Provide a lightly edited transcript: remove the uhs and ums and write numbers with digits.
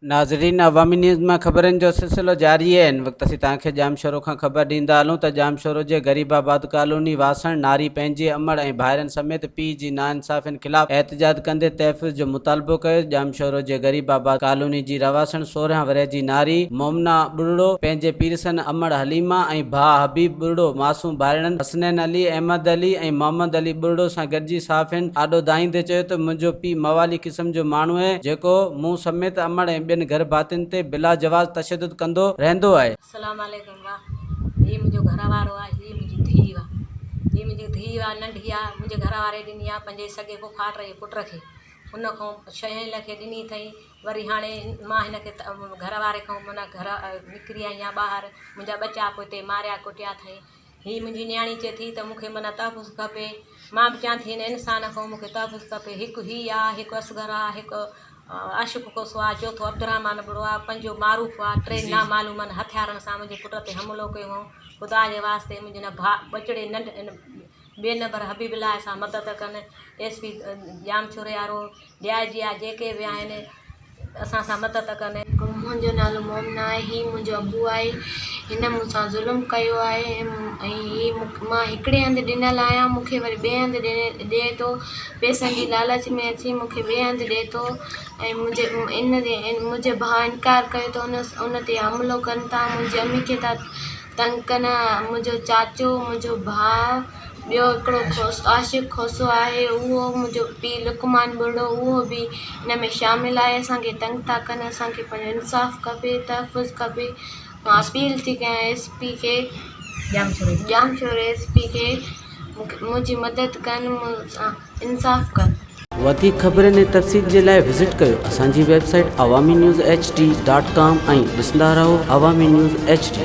ناظرين عوامي نيوز مان خبرن جو سلسلو جاري آهي هن وقت اسين توهان کي ڄامشورو کان خبر ڏيندا هلون ته ڄامشورو جي غريب آباد ڪالوني واسڻ ناري پنهنجي امڙ ۽ ڀائرن سميت پيء جي ناانصافين خلاف احتجاج ڪندي تحفظ جو مطالبو ڪيو ڄامشورو جي غريب آباد ڪالوني جي رهواسڻ 16 ورهيه جي ناري مومنا ٻرڙو پنهنجي پيرسن امڙ حليمه ۽ ڀاء حبيب ٻرڙو معصوم ڀائرڙن حسنين علي احمد علي ۽ محمد علي ٻرڙو سان گڏجي صحافين آڏو دانهيندي چيو ته منهنجو پيء موالي قسم جو ماڻهو آهي جيڪو مون سميت امڙ ۽ ٻين گهر ڀاتين تي بلا جواز تشدد ڪندو رهندو آهي. السلام عليڪم وا هي منهنجو گهر وارو آ هي منهنجي ڌيء آ هي منهنجي ڌيء آ ننڍي آ منهنجي گهر واري ڏني آ پنهنجي سڳي پڦاٽ جي پٽ کي ان کان ڇهين لکين ڏني اٿئي وري هاڻي مان هن کي گهر واري کان معنيٰ گهر نڪري آئي آهيان ٻاهر منهنجا ٻچا پوئتي ماريا ڪٽيا اٿئي هي منهنجي نياڻي چئي ٿي ته مون کي معنيٰ تحفظ کپي. مان به چوان ٿي هن انسان کان مون کي تحفظ کپي. هڪ هي آ، هڪ اصغر آ، هڪ عاشق کوسو آ، چوٿون عبدالرحمان ابڙو آ، پنجون معروف آ، ٽي نامعلوم آهن. هٿيارن سان منهنجي پٽ تي حملو ڪيو هئائون. خدا جي واسطي منهنجي هن ڀاء ٻچڙي ننڍ ٻئي نمبر حبيب الله سان مدد ڪن. ايس پي ڄامشوري وارو، ڊي I جي آ جيڪي به آهن اسان سان مدد ڪن. منهنجو نالو مومنه آهي هي منهنجو ابو آهي هن مون سان ظلم ڪيو آهي ۽ هي مان هڪڙي هنڌ ڏنل آهيان مون کي وري ٻئي هنڌ ڏئي ٿو پئسن جي لالچ ۾ اچي مون کي ٻئي هنڌ ڏئي ٿو ۽ منهنجي ان منهنجي ڀاء انڪار ڪيو ته ان ان تي حملو ڪن ٿا منهنجي امي کي ٿا تنگ ڪن منهنجو چاچو منهنجو ڀاء ٻيو هڪڙو عاشق کوسو آهي اهو منهنجو پيء لقمان ٻرڙو اهو به ان ۾ شامل آهي اسان کي تنگ ٿا ڪن اسان کي پنهنجو انصاف کپي تحفظ کپي مان اپيل ٿي ڪيان ايس پي کي ڄامشوري ايس پي کي منهنجي مدد ڪن مون سان انصاف ڪن. وڌيڪ خبرن ۽ تفصيل جي لاء وزٽ ڪيو اسان جي website Awami news H D dot com ۽ ڏسندا رهو عوامي نيوز ايڇ ڊي.